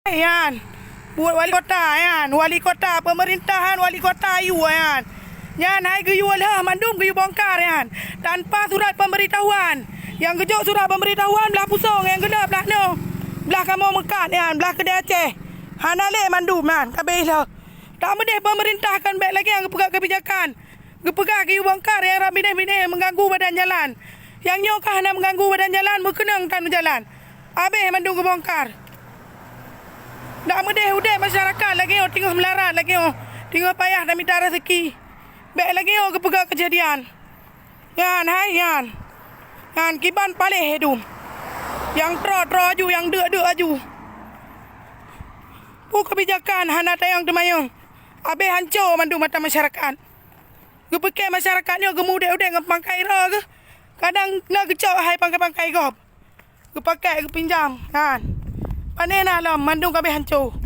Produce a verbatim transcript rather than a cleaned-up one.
Nyan, buet wali kota nyan, wali kota, pemerintahan wali kota ayue nyan. Nyan hai geuyue lheueh mandum geuyue bongkar nyan, tanpa surat pemberitahuan. Nyang geujok surat pemberitahuan blah Pusong, nyang geuna blah nyoe, blah kamoe meukat nyan, blah keudè Aceh. Hana lé mandum nyan, ka abéh lheueh. Tak meudeh pemerintah kan bèk lagèe geupeugah kebijakan. Geupeugah geuyue bongkar nyang rab binéh-binéh meuganggu badan jalan. Nyang nyoe ka hana meuganggu badan jalan, meukeunong tan jalan. Abéh mandum geubongkar. Dak meudeh udép masyarakat lagèe nyoe teungoh meularat, lagèe nyoe teungoh payah tamita raseuki. Bèk lagèe nyoe geupeugah keujadian. Nyan hai nyan. Nyan kiban paléh dum. Nyang troe-troe aju, nyang deuk-deuk aju. Peue kebijakan hana tayong teumanyong. Abéh hanco mandum mata masyarakat. Geupike masyarakat nyoe geumudek-udek ngon pangkai droe geuh. Kadang na geucok hai pangkai-pangkai gob. Geupakek geupinjam, kan. Pane na lom mandum ka abéh hanco.